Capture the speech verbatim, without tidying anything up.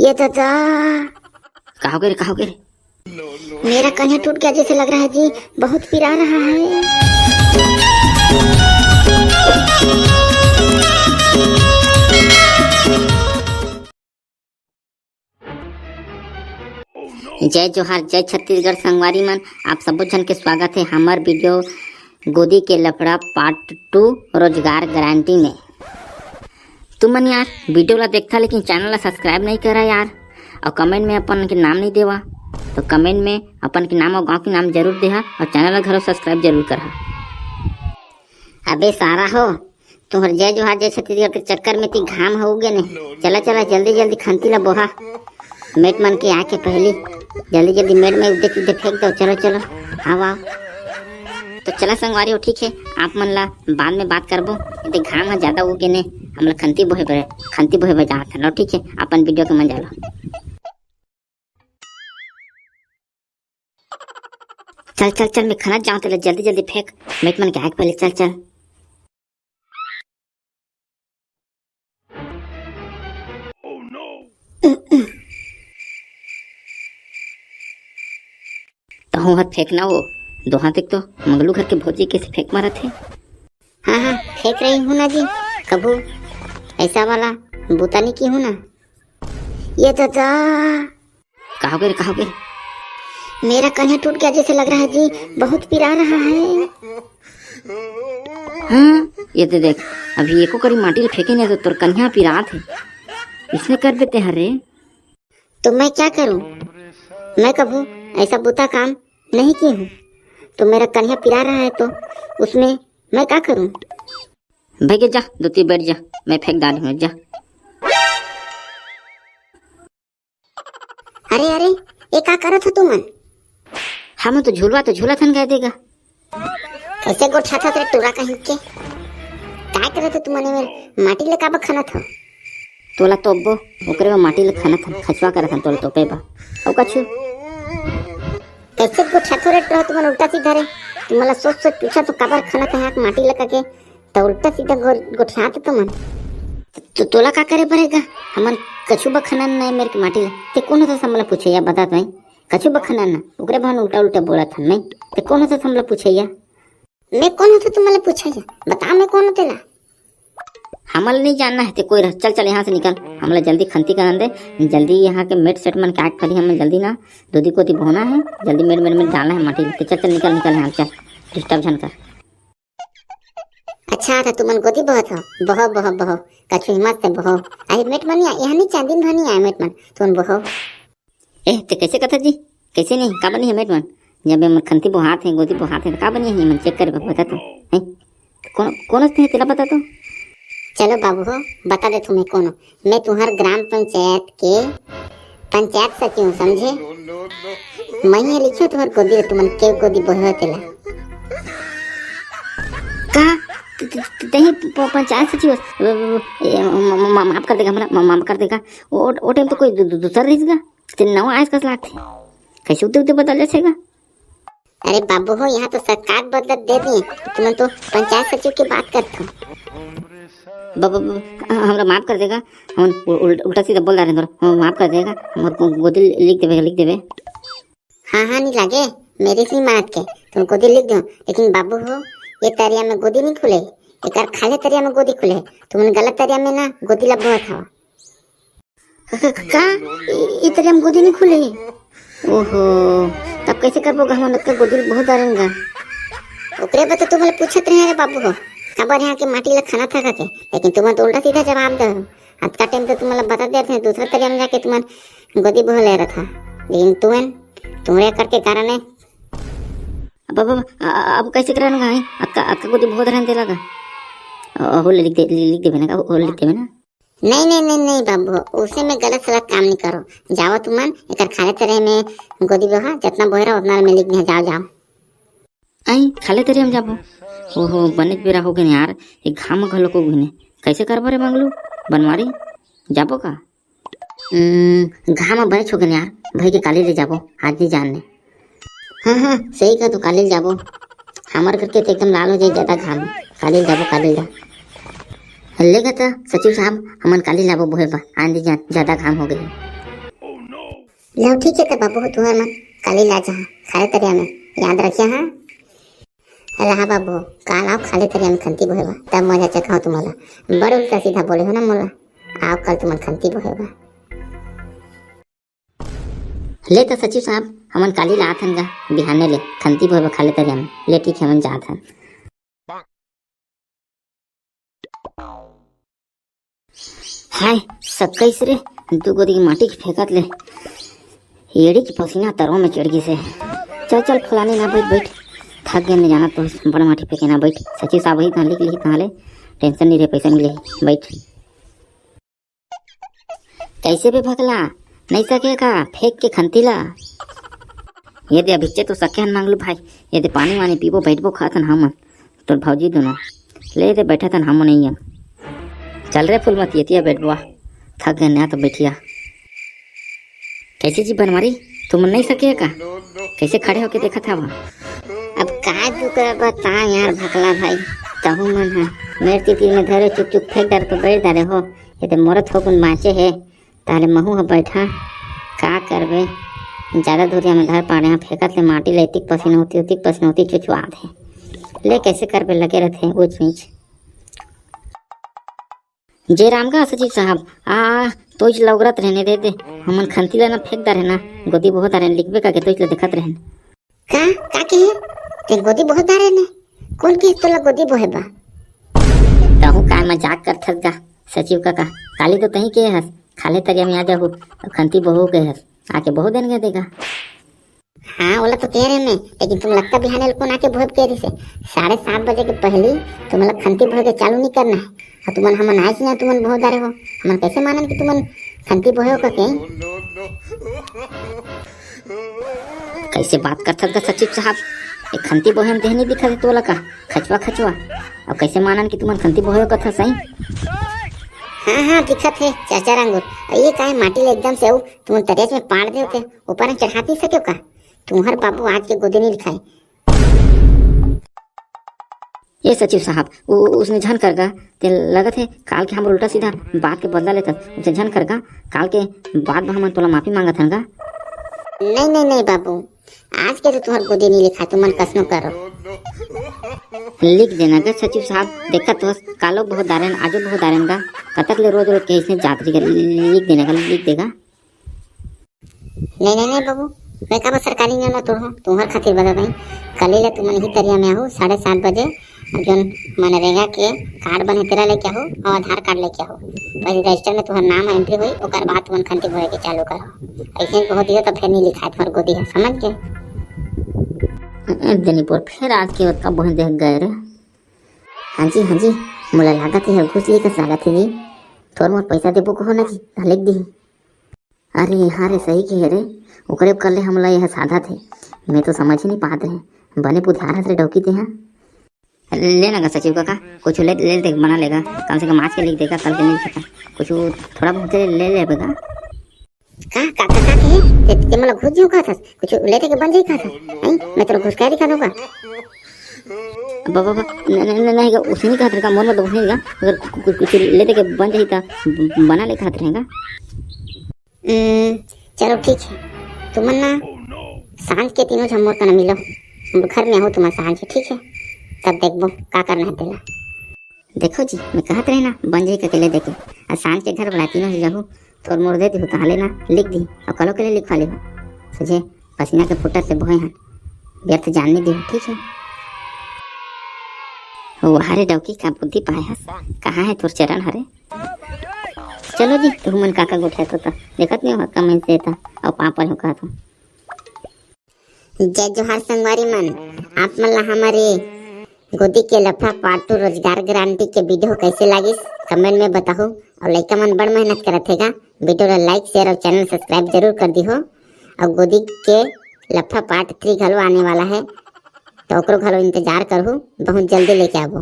ये दादा। का हो गे रे, का हो गे रे? मेरा कन्या टूट गया जैसे लग रहा है जी, बहुत पिरा रहा है। जय जोहार, जय छत्तीसगढ़ संगवारी मन, आप सबो झन के स्वागत है हमर वीडियो गोदी के लफड़ा पार्ट टू रोजगार गारंटी में। तुमन यार वीडियो ला देखथा लेकिन चैनल ला सब्सक्राइब नहीं करा यार, और कमेंट में अपन के नाम नहीं देवा, तो कमेंट में अपन के नाम और गांव के नाम जरूर देहा और चैनल ला घलो सब्सक्राइब जरूर करा। अबे सारा हो, तुहर जय जोहार जय छत्तीसगढ़ के चक्कर में ती घाम हो गे ने। चला चला जल्दी जल्दी खंती ला बोहा, मेट मन के आके पहली जल्दी जल्दी मेट में उद्दे चुद्दे फेंक दो। चलो चलो, आओ आओ। तो चला संगवारी हो, ठीक है, आप मन ला बाद में बात करबो। एदे घाम ह ज्यादा उगे ने, हमला खंती बोहे बर, खंती बोहे बर जात हन। ठीक है, अपन वीडियो के मन जालो। चल चल चल, मैं खनत जाऊं, तेला जल्दी जल्दी फेंक, मेट मन के आग पहले। चल चल। तहूं हर फेंक ना वो, दोहा तक तो मंगलू घर के भौजी कैसे फेंक मारत है। हाँ हाँ, फेंक रही हूँ ना जी, कभू ऐसा वाला बूता नहीं की हूँ ना। ये दादा। का हो गे रे, का हो गे रे? मेरा कन्या टूट गया जैसे लग रहा है जी, बहुत पिरा रहा है। हाँ, ये तो देख, अभी एको करी माटी ल फेंके नहीं तो तोर कन्या पिरात है। इसने कर देते हैं रे। तो मैं क्या करूं? मैं कभू ऐसा बुता काम नहीं की हूँ। तो मेरा कन्या पिरा रहा है तो उसमें मैं क्या करूं? भाई के जा, धोती बैठ जा, मैं फेंक डाल हूँ, जा। अरे अरे, ये का करत हो तुमन? हम तो झूलवा तो झूलत हन, कह देगा। कैसे गोठियाथो तेरे टूरा कहीं के? काय करत हो तुमन मेरे माटी ले काबर खनत हो? तोला तोपबो, ओकरे में माटी ले खनत हन, खचवा करत हन तोला तोपे बा। अउ कछु? कैसे गोठियाथो रे टूरा तुमन उल्टा सीधा रे? तुमला सोच सोच पूछा तो काबर खनत है माटी ले कके? त उल्टा सीधा गो-, गोठियात तुमन। तो तोला का करे पड़ेगा? हमन कछु बखनन नहीं मेरे के माटी ला। ते कौन होता हमला पूछे या बता तो, कछु बखनन ना। ओकरे बहन उल्टा उल्टा बोलत हन नहीं। ते कौन होता हमला पूछे या? मैं कौन होता तुम्हाला पूछे या? बता मैं कौन होते ला? हमला नहीं जानना है ते कोई रह। चल चल यहाँ से निकल। हमला जल्दी खंती करन दे। जल्दी यहाँ के मेट सेट मन के आग फरी, हमन जल्दी ना दूधी कोती बोहना है। जल्दी मेट मेट में डालना है माटी। ते चल चल निकल निकल यहाँ से, चल। डिस्टर्ब झन कर। अच्छा, त तुमन गोदी बोहत हो? बोहो, बोहो, बोहो। कछु हिम्मत से बोहो। अरे मेट मन, यहाँ नहीं चांदी भनी आए मेट मन। तुमन बोहो। ए, ते कैसे कथा जी? कैसे नहीं? का बनी है मेट मन? जब ये मन खंती बोहात है, गोदी बोहात है, तो का बनी है? मन चेक करे, बता तो। हैं? कौन, कौन हस्ते है, तेला बता तो। चलो बाबू हो, बता दे तुम्हें कौन हो। मैं तुम्हार ग्राम पंचायत के पंचायत सचिव हूँ, समझे? मैं ही लिखियो तुम्हार गोदी, तुमन के गोदी बोहे हो तेला। का? त-, त-, त-, तही प-, पंचायत सचिव हस? ए, म-, म-, म-, माफ कर देगा हमरा, म-, माफ कर देगा। ओ, ओ टाइम तो कोई दू-, दू-, दूसर रहिस गा। तेन नवा आयस कस लागथे। कैसे उते उते बदल जाथे गा? अरे बाबू हो, यहाँ तो सरकार बदलत दे दिए, तुमन तो पंचायत सचिव की बात करत हो। ब-, ब-, ब-, हमरा माफ कर देगा, हम उल-, उल-, उल्टा सीधा बोल रहे हैं, हमरा माफ कर देगा, हमर गो-, गोदी लिख देवे, लिख देवे। हाँ हाँ, नहीं लागे, मेरे से मार के तुम गोदी लिख दो, लेकिन बाबू हो, ये तरिया में गोदी नहीं खुले, एकर खाले तरिया में गोदी खुले, तुमन गलत तरिया में ना गोदी ला बोहत हवा। क-, क-, का? इ-, इ तरिया में गोदी नहीं खुले? ओहो, तब कैसे करबो गा? हमन ओतका गोदी बहुत डारेन गा। ओकरे बर तो तुमन पूछत रहे रे बाबू हो, काबर यहाँ के माटी ला खनत हा कके, लेकिन तुमन तो उल्टा सीधा जवाब दे। अतका टाइम तो तुमन ला बता देत हे, दूसरा तरिया में जाके तुमन गोदी बोह ले रहा था, लेकिन तुमन, तुम्हरे करके कारण है। अब, अब, अब, अब कैसे करन गा? अतका, अतका गोदी बोहत रहन तेला गा। ओ, हो लिख दे, लिख देवे ना, हो लिख देवे ना। नहीं, नहीं, नहीं, नहीं बाबू, उसे में गलत सलत काम नहीं करो। जाओ तुमन, एकर खाले तरिया में गोदी बोहा, जितना बोहे रहो, उतना में लिख दिया, जाओ, जाओ। आई, खाले तरिया में जाबो। ओहो, बनेच बेरा हो गए यार, एक घाम घलो को गुने। कैसे करबो रे मंगलू, बनवारी? जाबो का? हम्म, घाम बनेच हो गए यार, भाई के काली ले जाबो, आज नहीं जान ने। हाँ, हाँ, सही कहा तू, काली जाबो। हमर घर के तो एकदम लाल हो जाए, ज्यादा घाम। काली जाबो, काली जा। ले गा त सचिव साहब, हमन काली लाबो बोहे बा, आंधी जा-, ज्यादा घाम हो गए। लो ठीक हे त बाबू, तुहर मन काली ला जहा खाली तरिया में, याद रखिया हाँ। अरे हाँ बाबू, काल आओ खाली तरिया में खंती बोहे बर, तब मजा चखाओ तुम्हारा। बड़ उल्टा सीधा बोले हो ना मोला, आओ काल तुमन खंती बोहे बर। ले त सचिव साहब, हमन काली ला आथन गा बिहाने ले खंती बोहे बर खाली तरिया में। ले ठीक हे, हमन जात हन। हाय, सक्कईस रे, दू गोदी के माटी के फेंकत ले एड़ी के पसीना तरवा में चढ़ गिस हे। चल चल फलानी ना बैठ बैठ, थक गेन जाना तो बड़ माटी फेंके ना बैठ। सचिव साहब ही कहाँ लिख लिही कहाँ ले, टेंशन नहीं रहे, पैसा मिले बैठ। कैसे बे भकला, नहीं सके का फेंक के खंती ला? ये दे अभिच्चे तो सके हन मांगलू भाई, ये दे पानी वानी पीबो बैठबो खाथन हमन। तोर भौजी दुनो। ले दे, बैठा तन हमो नहीं है। चल रे फूलमती, एतिया बैठबो। थक गए ना तो बैठिया। कैसे जी बनवारी, तुमन नहीं सके का? कैसे खड़े होके देखत हवा? अब का तू कर बता यार भकला भाई, तहू मन है मेरे तितिर में धरे चुप चुप फेंक डर तो बैठ डरे हो। ये तो मोरत हो गुन बाँचे है। ताले महू ह बैठा, का करबे, ज्यादा दूरिया में धर पाड़े ह, फेंकत ले माटी ले इतिक पसीना होती, उतिक पसीना होती चुचुआत हे। ले कैसे करबे, लगे रहते हैं ऊंच नीच। जे राम का सचिव साहब, आ, तोइच लौगरत रहने दे दे, हमन खंती ला ना फेंक दा रहना, गोदी बहुत आ रहने, लिखबे का के तोइच ला देखत रहने। का, का कहे? ते गोदी बोहत डारे ने? कौन किस तोला गोदी बोहे बा? तहु काय मजाक करथस गा, सचिव काका? काली तो तही के हस, खाले तरिया में आ जाहू, अब खंती बहू के हस, आके बहू देन गे देगा। हाँ, ओला तो कह रहे मैं, लेकिन तुम लगता बिहाने ल कौन आके बोहे के कह रही से? साढ़े सात बजे के पहली तुम लोग खंती बोहे के चालू नहीं करना है। अउ तुमन हमन आए ना, तुमन बहुत डारे हो, हमन कैसे मानन कि तुमन खंती बोहे हो करके? कैसे बात करथस गा सचिव साहब? एक खंती बोहे में देह नहीं दिखत हे तोला का? खचवा खचवा। अब कैसे मानन कि तुमन खंती बोहे हो कथा सही? हाँ, हाँ, दिखत हे चाचा रंगूर। अउ ये काहे माटी ले एकदम से अउ तुमन तरियाच में पाड़ दे होते, ऊपर में चढ़ा नहीं सके का? तुम्हार बाबू आज के गोदे नहीं लिखाए। ए सचिव साहब, उ-, उसने झन कर गा, ते लगत हे काल के हमर उल्टा सीधा बात के बदला लेथस। उसे झन कर गा, काल के बाद में हमन तोला माफी मांगत हन गा। नहीं, नहीं, नहीं बाबू, आज के तो तुहर गोदी नहीं लिखा, तुमन कसनो करो। लिख देना गा सचिव साहब, देखत हस, कालो बहुत दारेन, आजो बहुत दारेन गा, कतक ले रोज रोज के इसने जात रही, लिख देना गा, लिख देगा। नहीं, नहीं, नहीं बाबू, मैं काबर सरकारी नियम ला तोड़हूँ? तुम्हर खातिर बता दई, कल ले तुमन ही तरिया में आहू साढ़े सात बजे, अउ जोन मनरेगा के कार्ड बने तेला लेके आहू अउ आधार कार्ड लेके आहू। पहले रजिस्टर में तुम्हर नाम एंट्री होई, ओकर बाद तुमन खंती बोहे के चालू करो। ऐसे बहुत दियो तो फिर नहीं लिखा तुम्हर गोदी है, समझ गए? ए, देनीपुर फिर आज के ओतका बोहे देख गए रे। हाँ जी, हाँ जी, मोला लागत हे घुस ली कस लागत हे जी। थोर मोर पैसा देबो कहो ना जी, त लिख दी। अरे हाँ रे, सही कहे रे, ओकरे कर ले हमला यह साधा थे। मैं तो समझ ही नहीं पात रहे, बने बुधियार हस रे डौकी ते हाँ। ले ना गा सचिव काका, कुछ ले, ले दे, बना लेगा, कम से कम आज के लिख देगा, कल के नहीं लिखेगा, कुछ थोड़ा बहुत ले, ले लेगा। का, का, का, का कहे? ते, ते मोला घुस जियो कहत हस? कुछ ले दे के बन जाई कहत हस? हैं? मैं तोला घुस के दिखा दूंगा। बाबा, बाबा, न-, न-, न-, नहीं गा, उसने कहा था, मोर मतलब उसने गा, अगर कु-, कु-, कुछ ले दे के बन जाई त ब-, बना ले कहत रहेगा। हम्म, चलो ठीक है, तुमन ना सांझ के तीनों झन मोर कना मिलो, हम घर में आहू तुम्हार सांझ, ठीक है? तब देखबो का करना है तेला। देखो जी, मैं कहत रहे ना, बन जाई कके ले देके। आ सांझ के घर वाला तीनों ही जाहू, तोर मोर दे दिहू, तहाँ ले ना लिख दी, अउ कलो के ले लिखवा लेहू। सोझे पसीना के फुटत ले बोहे हन, व्यर्थ जान नहीं दिहू, ठीक है? वाह रे डौकी, का बुद्धि पाए हस, कहाँ है तोर चरण हरे? चलो जी, तुमन काका गोठिया तो, तो देखत नहीं हो, कम से था, अउ पापड़ हो कहा तो। जय जोहार संगवारी मन, आप मन ला हमर ये गोदी के लफड़ा पार्ट टू रोजगार गारंटी के वीडियो कैसे लागिस, कमेंट में बताहू। अउ लइका मन बड़ मेहनत करत हे गा, वीडियो ला लाइक, शेयर अउ चैनल सब्सक्राइब जरूर कर दिहो। अउ गोदी के लफड़ा पार्ट थ्री घलो आने वाला है, तो ओकरो घलो इंतजार करहू, बहुत जल्दी लेके आबो।